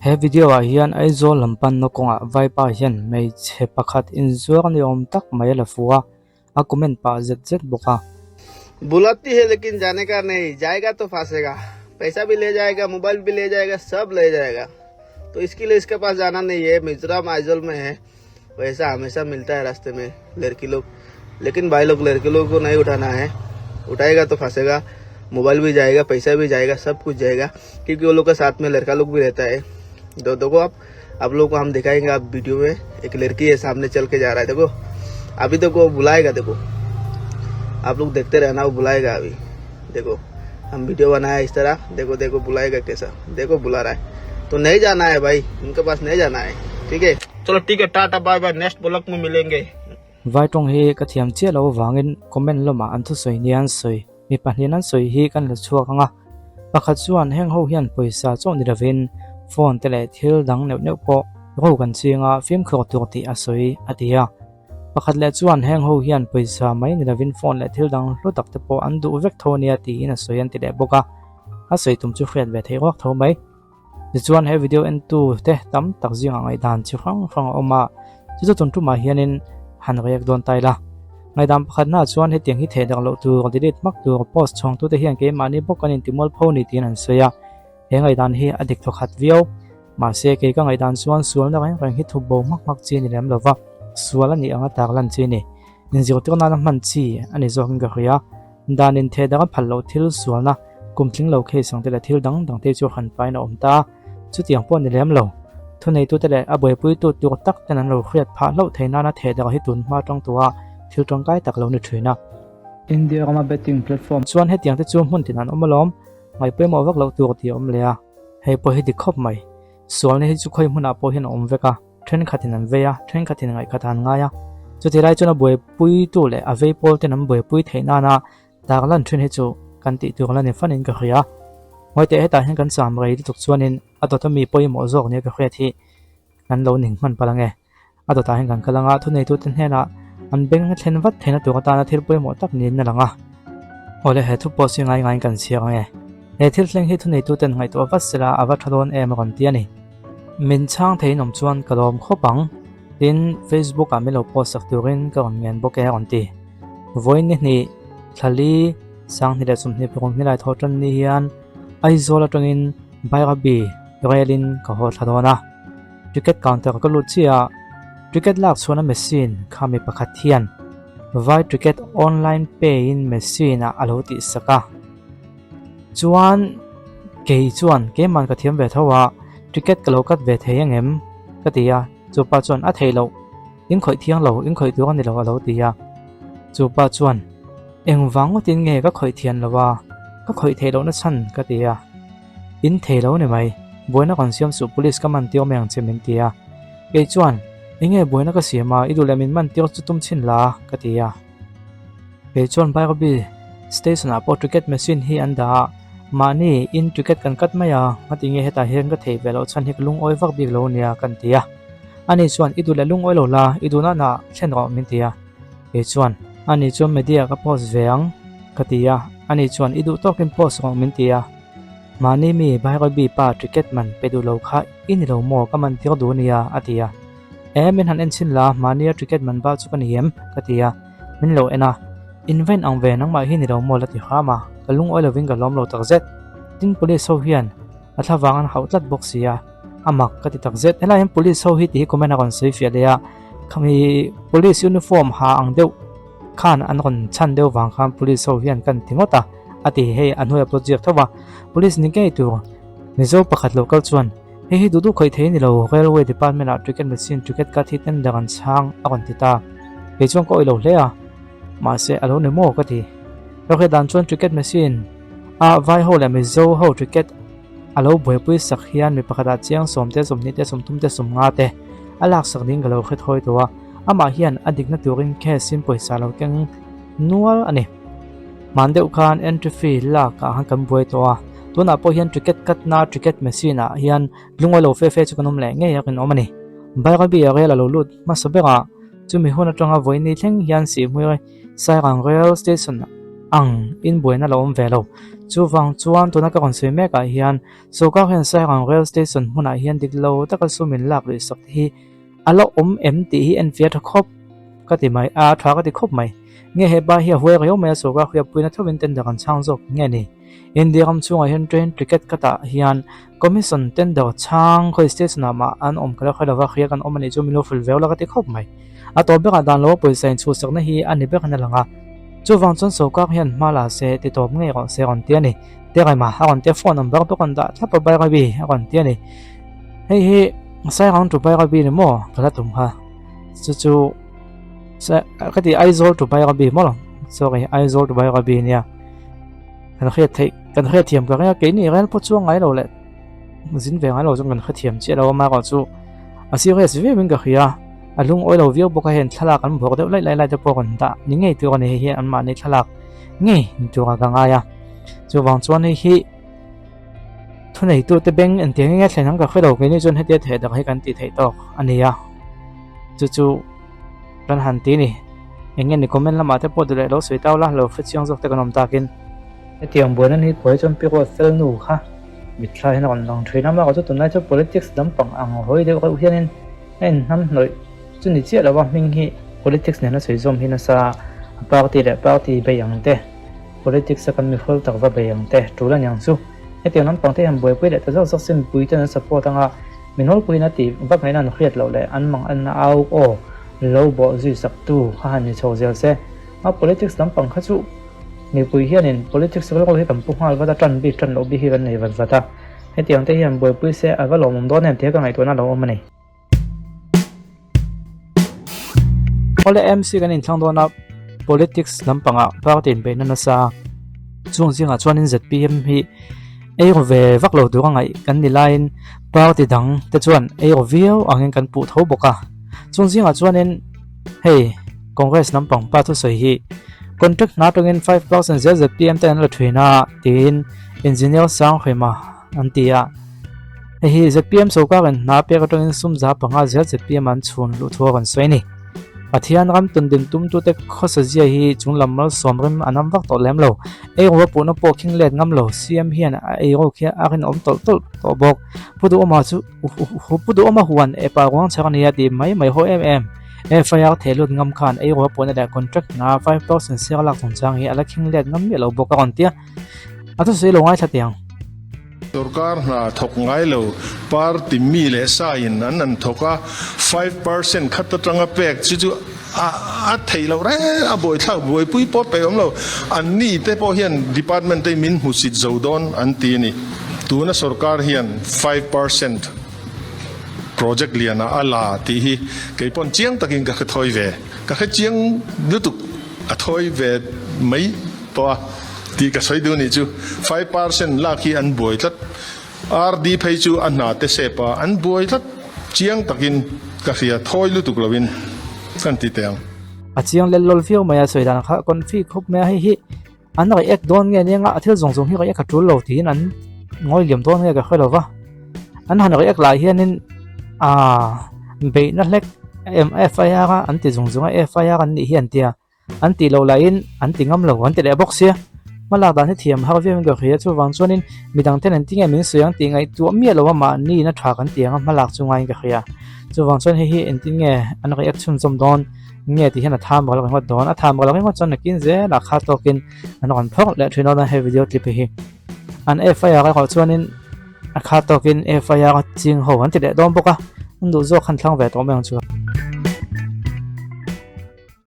He video ah hian Aizawl lam panna kawngah vaipa hian hmeichhe pakhat inzuar ni awm tak mai a la fuh a, a comment pah zet zet bawk a. Bulati hai lekin jane ka nahi jayega to phasega paisa bhi le jayega mobile bhi le jayega sab le jayega to iske liye iske paas jana nahi hai Mizoram Aizawl mein hai वैसा हमेशा मिलता है रास्ते में लड़की लोग लेकिन भाई लोग लड़की लोगों को नहीं उठाना है उठाएगा तो फंसेगा मोबाइल भी जाएगा पैसा भी जाएगा सब कुछ जाएगा क्योंकि वो लोग के साथ में लड़का लोग भी रहता है तो देखो आप आप लोगों को हम दिखाएंगे आप वीडियो में एक लड़की है सामने चल के जा रहा है देखो अभी तो वो बुलाएगा देखो आप लोग देखते रहना वो बुलाएगा अभी देखो हम वीडियो बनाया इस तरह देखो देखो बुलाएगा कैसा देखो बुला रहा है तो नहीं जाना है भाई उनके पास नहीं जाना है ठीक है चलो ठीक है tata bye bye next blog में मिलेंगे Vai tawng hi ka thiam chiah loh avangin comment lamah an thusawi nia an sawi. Mi pahnihin an sawi hi kan la chhuak ang a, pakhat chuan heng ho hian pawisa chauh ni lovin phone te leh thil dang neuh neuh pawh ro kan ching a, fimkhur tur tih a sawi a ti a. Pakhat leh chuan heng ho hian pawisa mai ni lovin phone leh thil dang hlu tak te pawh an duh vek tho nia tiin a sawi an ti leh bawk a, a sawi tum chu hriat ve theih ruak tho mai. Tichuan he video entu te tam tak zingah ngaihdan chi hrang hrang a awm a, chu chu tun tumah hianin han react dawn ta ila. Ngaihdan pakhatnaah chuan hetiang hi theh dak loh tur, delete hmak tur, post chhawngtute hian keimahni bawk an intimual pho ni tiin an sawi a, he ngaihdan hi a dik thawkhat viau. Mahse kei ka ngaihdan chuan sualna reng reng hi thup bo hmak hmak chi a ni lem lova, sual a nih anga tak lan chi a ni. Inzirtir nana hman chi a ni zawkin ka hria. Dan in theh danga phal loh thil sualna kum tling lo case ang te leh thil dang dang te chu han pain a awm ta. Chutiang pawh a ni lem lo. Thuneitute leh a buaipuitu tur tak ten an lo hriat phah hlauh thei nana theh danga hi tun hma tang tua thil tangkai tak lo ni thin a. India rama betting platform chuan hetiang te chu hmun tin an awm alawm, ngaihpawimawh vak loh tur tih a awm leh a. Hei pawh hi dik khawp mai. Sualna hi chu khawi hmunah pawh hian a awm vek a. Thenkhatin an vei a, thenkhatin ngaihkhat an ngai a. Chutih lai chuan a buaipuitu leh a vei pawl ten an buaipui theih nana tarlan thin hi chu kan tih tur la ni fanin ka hria. Ngawi teh hetah hian kan cham rei lutuk chuanin a dawta mi pawimawh zawk nia ka hriat hi kan lo ning hman palh ange. A dawtah hian kan kal anga thuneitute hnenah an beng thlen vat theihna tur atana thil pawimawh tak niin a lang a. Awle he thu pawh chu ngai ngaiin kan chhiar ange. He thil thleng hi thuneituten ngaihtuah vat sela a va tha dawn em a rawn ti a ni. Min chhang theiin awm chuan ka lawm khawp ang. Tin, Facebook ah min lo post sak turin ka rawn ngen bawk e a rawn ti. Vawiin ni hnih, thla li, Sanghnih leh Sawmhnih paruk hnilai thaw tan ni hian Aizawl atangin Bairabi relin ka haw thla dawn a. Ticket counter ka lut chiah a, ticket lak chhuahna machine kha mi pakhat hian Vai ticket online pay in machine ah a lo tih sak a. Chuan kei chuan keimahn ka thiam ve tho a, ticket ka lo cut ve thei angem? ka ti a, chupa chuan a theih loh, in khawih thiang lo, in khawih tur a ni lo a lo ti a. Chupa chuan engvang ngawtin nge ka khawih thian lo a, ka khawih theih lohna chhan ka ti a, in thei lo ni mai, buaina kan siam suh police ka man tir mai ang che min ti a, kei chuan enge buaina ka siam a, i duh leh min man tir chu tum chhin la ka ti a. Kei chuan Bairabi station ah pawh ticket machine hi an dah a, mahni in ticket kan cut mai a, ngatinge hetah hian ka theih ve loh chhan hi ka lungawi vak bik lo nia kan ti a. Ani chuan i duh leh lungawi lo la, i duhna na thlen rawh min ti a. Kei chuan ani chuan media ka post ve ang ka ti a, ani chuan i duh tawkin post rawh min ti a. Mahni mi Bairabi pa ticket man pe duh lo kha i ni lo maw ka man tir duh nia a ti a. E min han en chhin la, mahnia ticket man bak chu ka ni em? ka ti a. Min lo en a, In vain ang ve nangmah hi ni lo maw la ti hram a, ka lungawi lovin ka lawm lo takzet. Tin police ho hian a thlavang an hauh tlat bawk si a, a mak ka ti takzet. Helai hian police ho hi tih hi comment a rawn sawi fiah leh a, khami police uniform ha ang deuh khan an rawn chhan deuh vang khan police ho hian kan ti ngawt a, a ti hei a hnuai a plot ziak tho va. Police ni ngei tur Mizo pakhat lo kal chuan hei hi duh duh khawih thei a ni lo, Railway department ah ticket machine ticket cut hi tender an chhang a rawn ti ta. Kei chuan ka awih lo hle a, mahse a lo ni maw ka ti. Ka hriat dan chuan ticket machine a vai ho leh Mizo ho ticket a lo buaipui sak hian mi pakhat ah chiang sawm te, 20 te, 30 te, 50 te a lak sak ding ka lo hre thawi tawh a, amah hian a dikna turin cash in pawisa lo keng nual a ni. Hman deuh khan entry fee lak ah khan kan buai tawh a, tunah pawh hian ticket cut na ticket machine ah hian lungawi lo fe fe chu kan awm leh ngei a rinawm a ni. Bairabi ah rel a lo lut hmasa ber a, chumi hun atanga vawiini thleng hian Sihhmui Sairang Rail Station ang in buaina lo awm ve lo. Chuvang chuan tuna ka rawn sawi mekah hian sorkar hian Sairang Rail Station hmunah hian dik lo taka sum in lak luih sak te hi a la awm em tih hi enfiah tha khawp ka ti mai a, tha ka ti khawp mai. Nge he pa hi a huai riau mai a sorkar hriatpuina thovin tender an chhang zawk nge ni? India ram chhungah hian train ticket khatah hian commission tender chhang khawi station ah mah an awm ka la hre lova hria kan awm a nih chu min lo hrilh veu la ka ti khawp mai. A tawp berah dan lo a pawisa inchhuhsakna hi a ni ber in a lang a, chuvang chuan sorkar hian hma la se ti tawp ngei rawh se a rawn ti a ni. Teraima a rawn ti a, phone number pawh kan dah thlap a Bairabi a rawn ti a ni. Hei hi Sairang to Bairabi ni maw ka la tum kha chu chu ka ti Aizawl to Bairabi maw lo sorry Aizawl to Bairabi nia. Kan hriat theih kan hriat thiam ka ring a keini rel pawh chuang ngai lo leh zin ve ngai lo chuan kan hrethiam chiah lo a amaherawh chu a serious viau in ka hria a lungawi lo viau bawk a heng thlalak an buak deuh laih laih lai te pawh rawn dah ni ngei tur a ni hei hi anmahni thlalak ngei ni tura ka ngai a chuvang chuan hei hi thuneitute beng engtiang nge thlen ang ka hre lo keini chuan hetia theh dak hi kan tih theih tawk a ni a chu chu. Kan han ti ni. Eng nge ni comment lamah te pawh duh leh lo sawi tau la, lo hre chiang zawk te kan awm takin. Hetiang buaina ni khuai chuan Pi Ruat fel nu kha mitthla hian a rawn lang thin a, amaherawhchu tunlai chu politics lampang ang hawi deuh reuh hianin a inhnam hnawih chu ni chiah lova hming hi politics nena sawi zawm hi nasa a party leh party bei ang te, politics a kan mihrual tak va bei ang te tul a niang chu. Hetiang lampang te hian buaipui leh ta zawk zawk se mipui ten an support anga Mi nawlpuiin a tih vak ngaihna an hriat loh leh an mang anna au aw lo bawh zui sak tu kha han ni chho zel se. A politics lampang kha chu mipui hianin politics rilru hi kan pu nghal vat a, tan bik tan loh bik hi kan nei vat vat a. Hetiang te hian buaipui se a va lawmawm dawn em tih ka ngaihtuahna a lo awm a ni. Awle MC kan inthlang dawn a, politics lampangah party inbeihna nasa chung zingah chuanin zpm hi ei ru ve vak lo tur a ngaih kan ni laiin party dang te chuan ei ru viau angin kan puh tho bawk a. Chung zingah chuanin hei Congress lampang pa thusawi hi contract hna atangin 5% zel zpm ten an la thin a tiin Engineer Sanghrima an ti a. Hei hi zpm sorkarin hna pek atangin sum 5% zel zpm an chhun luh thu a rawn sawi a ni. Pathian ram tundin tumtute khawsa zia hi chung lam malsawm rim an awm vak tawh lem lo. Eiru a puhna pawh khing let ngam lo. CM hian a eiru khi a rinawm tawlh tawlh tawh bawk. Pu Duhawma chu Pu Duhawma huan epa ruang chhar a nia tih mai mai haw em em. FIR theh lut ngam khan eiru a puhna leh contract hna 5% share lak chungchang hi a la khing let ngam miah lo bawk a rawn ti a. A thusawi lo ngaithla teh ang. Sorkar hna thawk ngai lo party mi leh sa in an an thawk a, 5% khat atanga pek chu chu a a theih loh reng a buaithlak buaipui pawh peih awm lo. An ni te pawh hian department te min hmusit zo dawn an ti a ni. Tuna sorkar hian 5% project lianah a la tih hi kei pawn chiang takin ka hre thawi ve. Ka hre chiang lutuk a thawi ve mai tawh a. Tih ka sawi duh nih chu 5% lak hi an buai tlat. RD phei chu a hna te sep a, an buai tlat chiang takin ka hria thawi lutuk loin kan ti teh ang. A chiang lel lawl viau mai a sawi dan kha confi khawp mai a, hei hi an react dawn nge nia a thil zawng zawng hi react a tul lo tiin an ngawi liam dawn nge ka hre lo va, an han react lah hianin aaa beihna hlek FIR a an ti zung zung a, FIR an nih hi an tia. An tih loh lahin an ti ngam lo an ti leh bawk sia. Hmalak dan hi thiam har viau in ka hria chuvang chuanin midang ten an ti nge min sawi ang tih ngaihtuah miah lo a mahni in a tha kan ti ang a hmalak chu ngaiin ka hria. Chuvang chuan hei hi engtin nge an react chhunzawm dawn nge tih hian a tham ral ringawt dawn. A tham ral ringawt chuan nakin zelah kha tawkin an rawn phawrh leh thin dawn a he video clip hi. An FIR erawh chuanin a kha tawkin FIR a ching ho an ti leh dawn bawk a, an duh zawk khan thlang ve tawh mai ang chu.